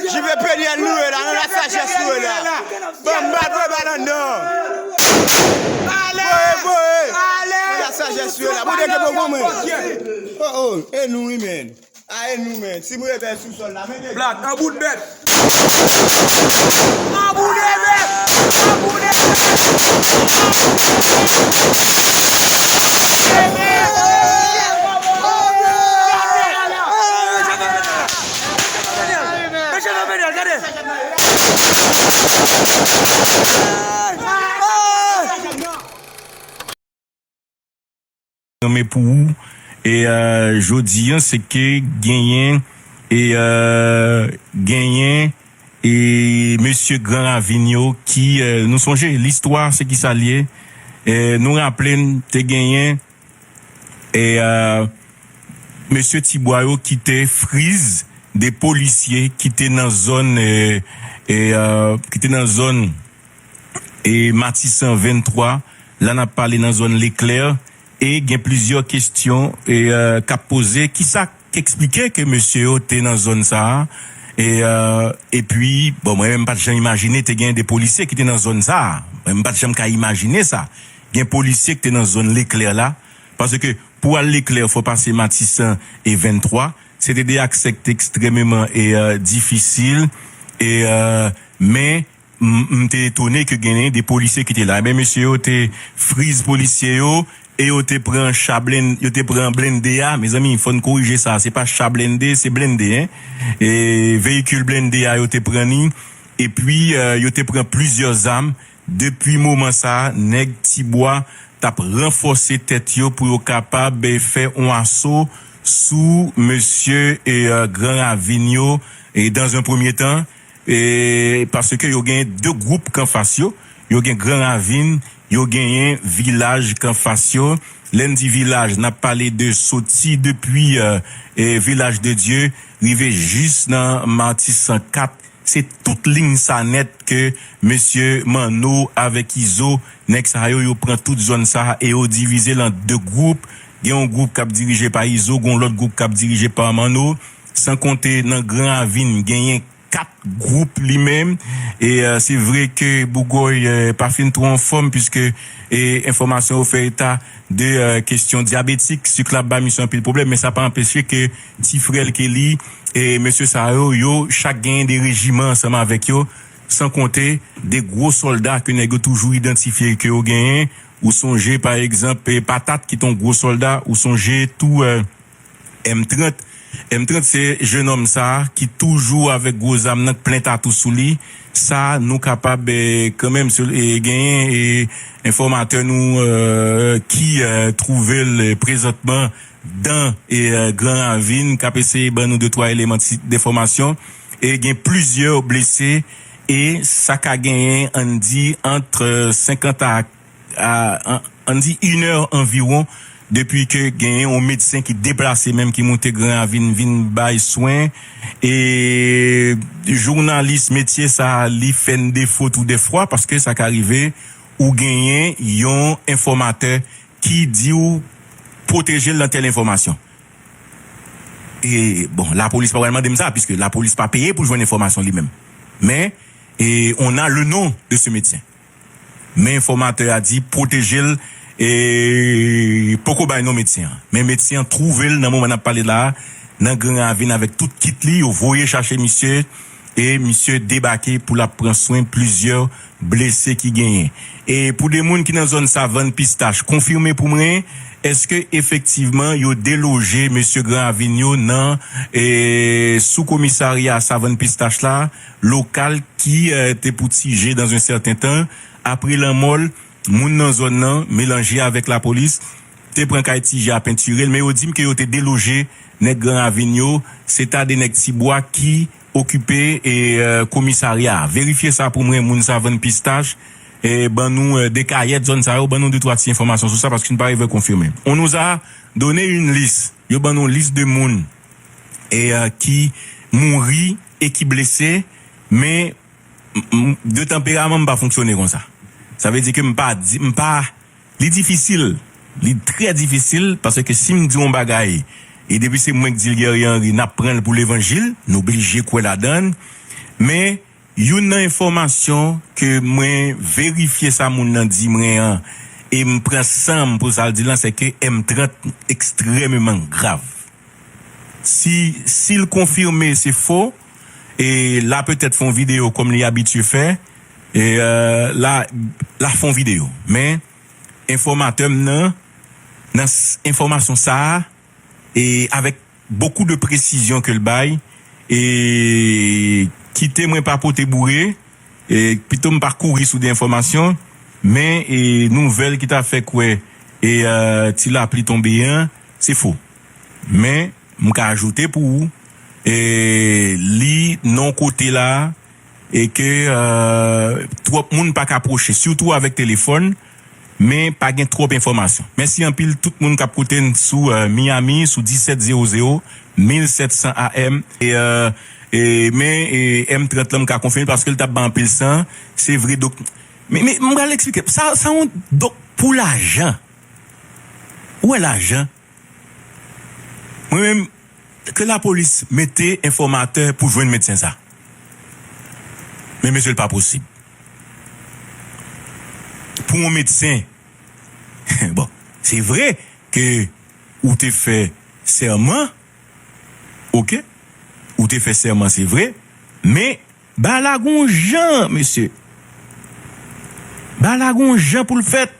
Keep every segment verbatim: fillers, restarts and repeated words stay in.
J P P N L nou ye la, nan la sajès nou ye la. Ban m ba, voye bal anndan. Voye, voye. Nan la sajès nou ye la. Bondye ke bon pou mwen. Oh, oh, e nou wi, men. A, e nou, men. Si m revè sou sòl la, men. Black, an bout bèt. An bout bèt. An bout bèt. Mesye Fabinel, gade. Renmen pou ou. E euh, jodi an, se ke genyen e euh, genyen e mesye Gran Ravin yo ki euh, nou sonje listwa se ki sa l ye. E nou raple n te genyen e euh, mesye Tibwa yo ki te friz de polisye ki te nan zòn e e euh, ki te nan zòn e Matisan venntwa, la n ap pale nan zòn Leklè, e gen plizyè kesyon e euh, k ap poze, kisa k eksplike ke mesye yo te nan zòn sa a? E euh, epi, bon, mwen menm m pa t janm imajine te gen de polisye ki te nan zòn sa a. Mwen m pa t janm ka imajine sa. Gen polisye ki te nan zòn Leklè la, paske pou al Leklè fò pase Matisan e venntwa, se te de aksè ki te ekstrèmeman e euh, difisil. E euh, men m, m te etone ke genyen de polisye ki te la. Ebyen, mesye yo te friz polisye yo e yo te pran cha blen, yo te pran blende a. Mezanmi, fò n korije sa. Se pa cha blende, se blende, en. E veyikil blende a, yo te pran ni. Epi, euh, yo te pran plizyè zam. Depi moman sa a, nèg Tibwa t ap ranfòse tèt yo pou yo kapab eh, fè yon aso sou mesye eh, Gran Ravin yo eh, dans un premier temps, eh, paske yo gen de gwoup k anfas yo. Yo gen Gran Ravin, yo genyen vilaj k anfas yo. Lè n di vilaj, n ap pale de soti depi eh, eh, Vilaj de Dye, rive jis nan Matisan kat, se tout liy sa nèt ke mesye Manno avèk Izo, nèg sa yo, yo pran tout zòn sa e yo divize l an de gwoup. Gen yon gwoup k ap dirije pa Izo, gen yon lòt gwoup k ap dirije pa Manno. San konte nan Gran Ravin, genyen kat gwoup li menm. E euh, se vre ke Bougòy euh, pa fin twò anfòm, piske e enfòmasyon yo fè eta de euh, kesyon dyabetik, sik la ap ba misye anpil pwoblèm, men sa pa anpeche ke ti frè l ke li, e mesye sa yo, yo chak genyen de rejiman ansanm avèk yo, san konte de gwo sòlda ke nèg yo toujou idantifye ke yo genyen. Ou sonje, pa egzanp, e Patat ki te yon gwo sòlda, ou sonje tou e M trant. M trant se jennonm sa a ki toujou avèk gwo zam nan, k plen tatou sou li. Sa nou kapab e, kanmenm se- e, genyen e, enfòmatè nou e, ki e, twouve l e, prezantman dan e, e, Gran Ravin, k ap eseye ban nou de twa eleman ti- de enfòmasyon. E gen plizyè blese e sa ka genyen, ann di, ant e, senkant a, a, an- ann di, inè anviwon depi ke genyen yon medsen ki deplase menm, ki moute Gran Ravin vin bay swen. E jounalis metye sa a, li fè n defo tou de fwa, paske sa ka rive ou genyen yon enfòmatè ki di w pwoteje l nan tèl enfòmasyon. E, bon, lapolis pa pral mande m sa, piske lapolis pa peye pou jwenn enfòmasyon li menm. Men, e, on a le nom de ce médecin. Men enfòmatè a di pwoteje l, e poko bay non medsen an. Men medsen an twouve l nan moman n ap pale la a, nan Gran Ravin avèk tout kit li, yo voye chache misye, e misye debake pou l ap pran swen plizyè blese ki genyen. E pou de moun ki nan zòn Savann Pistach, konfime pou mwen, èske efektivman yo deloje mesye Gran Ravin yo nan e, sou komisarya Savann Pistach la, lokal ki eh, te pou Ti Je dans un certain temps, apre lanmò l, moun nan zòn nan, melanje avèk lapolis, te pran kay Ti Je a pentire l, men yo di m ke yo te deloje nèg Gran Ravin yo, se ta de nèg Ti Bwa ki okipe e eh, komisarya a. Verifye sa pou mwen, moun Savann Pistach, e ban nou eh, de kayèt zòn sa yo, ban nou de twa ti enfòmasyon sou sa, paske n pa rive konfime. On nous a donné une liste, yo ban nou lis de moun e eh, ki mouri e ki blese, men m- m- de tanperaman m pa fonksyone konsa. Sa vle di ke m pa di, m pa, li difisil, li trè difisil, paske si m di yon bagay, e depi se mwen k di l, Guerrier Henry, n ap pran l pou levanjil, n oblije kwè ladan l. Men, youn nan enfòmasyon ke mwen verifye sa moun nan di mwen an, e m pran san m pou sa l di lan, se ke M trant ekstrèmeman grav. Si, si l konfime se fo, e la petèt fè yon videyo kòm li abitye fè, e, euh, la, la fè yon videyo. Men, enfòmatè m nan, nan s- enfòmasyon sa a, e avèk bokou de presizyon ke l bay, e kite mwen pa pote boure, e pito m pa kouri sou de enfòmasyon, men, e nouvèl ki ta fè kwè, e, euh, ti lapli tonbe an, se fo. Men, m ka ajoute pou ou, e li nan kote la, e ke, euh, twòp moun pa ka pwoche, sitou avèk telefòn, men pa gen twòp enfòmasyon. Mèsi anpil tout moun k ap koute n sou, euh, Miami, sou disèt zewo zewo, mil sèt san A M. E, euh, e, men, e, M trant lan, m ka konfime paske l t ap bay anpil san. Se vre, donk, men, men, m pral eksplike. Sa, sa yon, donk, pou lajan. Ou wè lajan? Mwen menm, ke lapolis mete enfòmatè pou jwenn medsen sa. Men mesye, l pa posib. Pou yon medsen, bon, se vre ke ou te fè sèman, oke? Ou te fè sèman, se vre, men bagay la gon jan, mesye. Bagay la gon jan pou l fèt.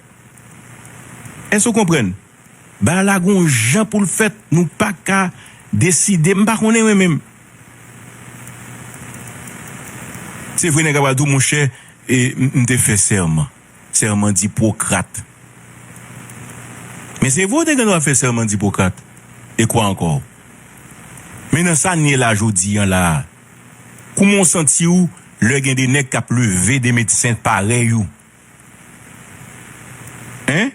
Èske w konprann? Bagay la gon jan pou l fèt, nou pa ka deside, m pa konnen mwen menm. Se vre, nèg la pral di w, monchè, e, m, m te fè sèman. Sèman d'Ipokrat. Men se vre, w te gen dwa fè sèman d'Ipokrat. E kwa ankò? Men nan sa n ye la jodi an la, kouman w santi w lè gen de nèg k ap leve de medsen parèy ou? Hein?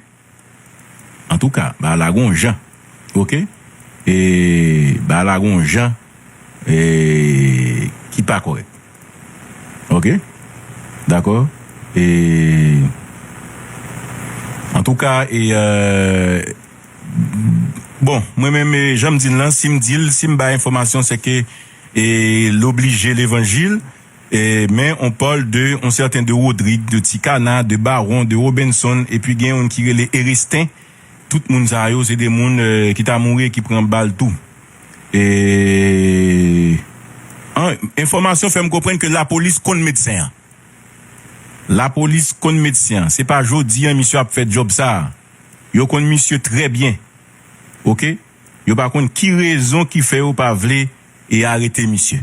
Antouka, bagay la gon jan. Oke? E bagay la gon jan, e ki pa kòrèk. Oke? Dakò? E antouka, e, euh, bon, mwen menm, e, jan m di l lan, si m di l, si m bay enfòmasyon, se ke, e, l oblije levanjil, e, men on parle de, on certain de Rodrigue, de Ti Kana, de Baron, de Robinson, epi gen youn ki rele Erestin. Tout moun sa yo, se de moun, e, ki ta mouri e ki pran bal tou. E, an, enfòmasyon fè m konprann ke lapolis konn medsen an. Lapolis konn medsen an. Se pa jodi an misye ap fè djòb sa a. Yo konn misye trè byen. Oke? Yo pa konn ki rezon ki fè yo pa vle e arete misye.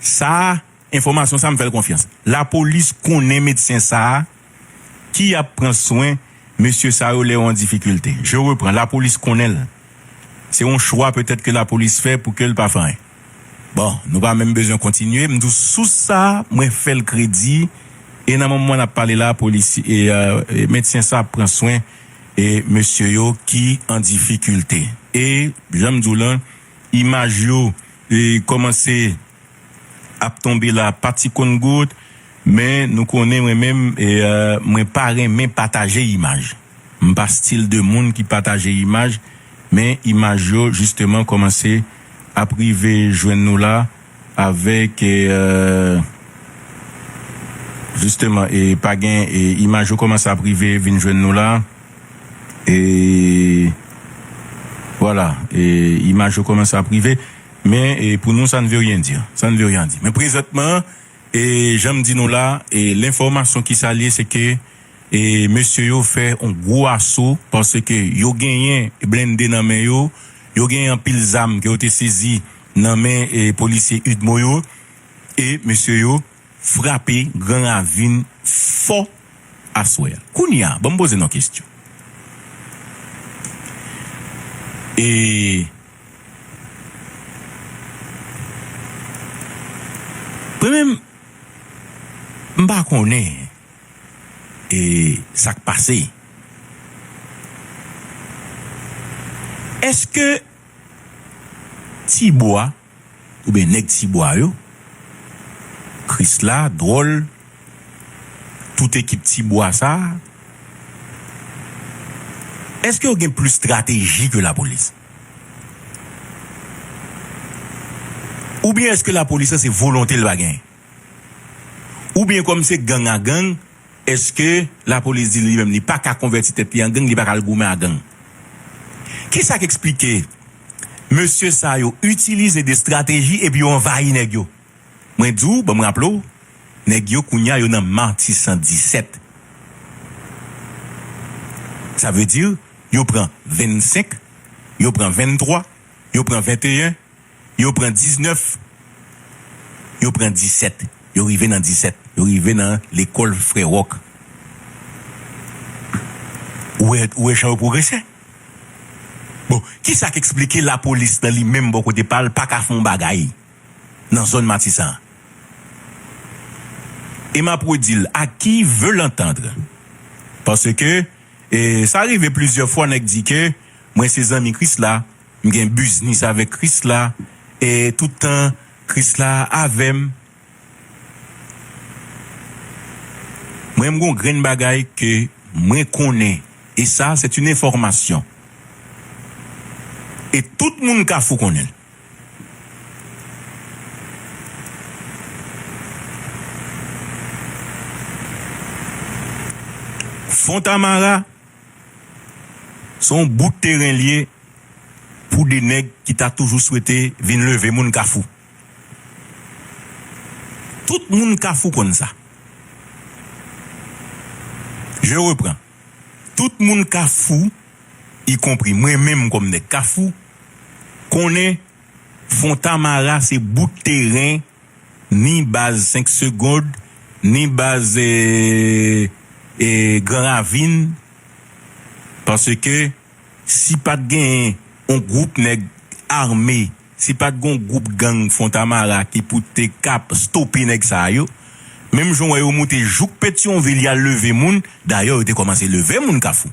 Sa a, enfòmasyon sa a, m fè l konfyans. Lapolis konnen medsen sa a ki ap pran swen mesye sa yo lè yo an difikilte. Je reprends, lapolis konnen l. Se yon chwa petèt ke lapolis fè pou ke l pa fè anyen. Bon, nou pa menm bezwen kontinye. M di w sous sa a, mwen fè l kredi. E nan moman n ap pale la, polisi-, e, e, e, medsen sa ap pran swen e mesye yo ki an difikilte. E, jan m di w lan, imaj yo, e, kòmanse ap tonbe la pa ti konn gout, men nou konnen mwen menm, e, e, mwen pa renmen pataje imaj. M pa stil de moun ki pataje imaj, men imaj yo, jisteman, kòmanse ap rive jwenn nou la, avèk, e, e, jisteman, e, pa gen, e, imaj yo kòmanse ap rive vin jwenn nou la, e, vwala, e, imaj yo kòmanse ap rive, men, e, pou nou, sa ne veut rien dire, sa ne veut rien dire. Men prezantman, e, jan m di nou la, e, lenfòmasyon ki salye, se ke, e, mesye yo fè yon gwo aso, paske yo genyen blende nan men yo, yo genyen anpil zam ke yo te sezi nan men, e, polisye UDMO yo, e mesye yo frape Gran Ravin fò aswè a. Kounye a, ban m poze n yon kesyon. E, mwen menm, m pa konnen, e, sa k pase. Èske Tibwa, oubyen nèg Tibwa yo, Krisla, Dwòl, tout ekip Tibwa sa a, èske yo gen plis estrateji ke lapolis? Oubyen èske lapolis la se volonte l pa genyen? Oubyen kòm se gang a gang, èske lapolis di li menm li pa ka konvèti tèt li an gang, li pa ka al goumen a gang? Kisa k eksplike mesye sa yo itilize de estrateji epi yo anvayi nèg yo? Mwen di w, ban m raple w, nèg yo kounye a yo nan Matisan disèt. Sa vle di, yo pran vennsenk, yo pran venntwa, yo pran venteyen, yo pran diznèf, yo pran disèt. Yo rive nan disèt. Yo rive nan lekòl Frè Wòk. Ou wè, ou wè jan yo pwogrese? Bon, kisa k eksplike lapolis nan li menm bò kote pa l pa ka fè yon bagay nan zòn Matisan an? E m ap redi l, à qui veut l'entendre? Paske, e, sa rive plizyè fwa, nèg di ke mwen se zanmi Krisla, m gen biznis avèk Krisla, e tout tan Krisla avè m. Mwen, m gon grenn bagay ke mwen konnen, e sa, c'est une information. E tout moun Kafou konnen l. Fontamara, se yon bout teren l ye pou de nèg ki ta toujou swete vin leve moun Kafou. Tout moun Kafou konn sa. Je reprends. Tout moun Kafou, ikonpri mwen menm kòm nèg Kafou, konnen Fontamara se bout teren, ni baz senk Segond, ni baz, e, e, Gran Ravin, paske si pa t genyen yon gwoup nèg ame, si pa t gen yon gwoup gang Fontamara ki pou te kab stope nèg sa yo, menm jan w wè yo moute jouk Petyonvil, y al leve moun, dayè yo te kòmanse leve moun Kafou.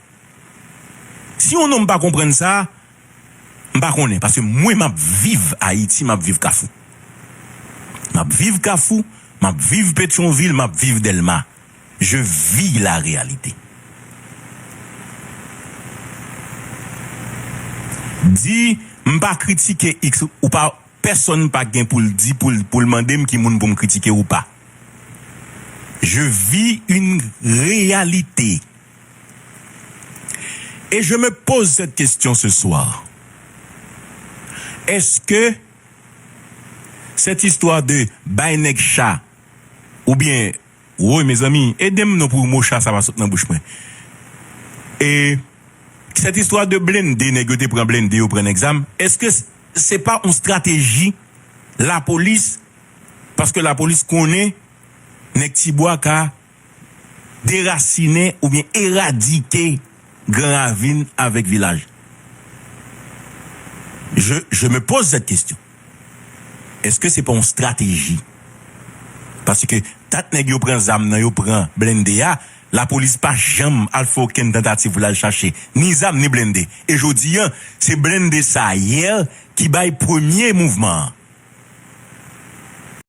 Si yon nonm pa konprann sa, m pa konnen, paske mwen m ap viv Ayiti, m ap viv Kafou. M ap viv Kafou, m ap viv Petyonvil, m ap viv Dèlma. Je vis la réalité. Di, m pa kritike X, ou pa, pèsonn pa gen pou l di, pou l, pou l mande m ki moun pou m kritike ou pa. Je vis une réalité. Et je me pose cette question ce soir. Est-ce que cette histoire de bay nèg cha, oubyen, woy, mezanmi, ede m non pou mo cha sa pa sot nan bouch mwen. E cette histoire de blende, nèg yo te pran blende, yo pran nèg zam, èske s-, se pa yon estrateji lapolis? Paske lapolis konnen nèg Tibwa ka derasinen oubyen eradike Gran Ravin avèk Vilaj. Je, je me pose cette question. Èske se pa yon estrateji? Paske dat nèg yo pran zam nan, yo pran blende a, lapolis pa janm al fè okenn tantativ pou l al chache ni zam ni blende. E jodi a, se blende sa yè ki bay premye mouvman an.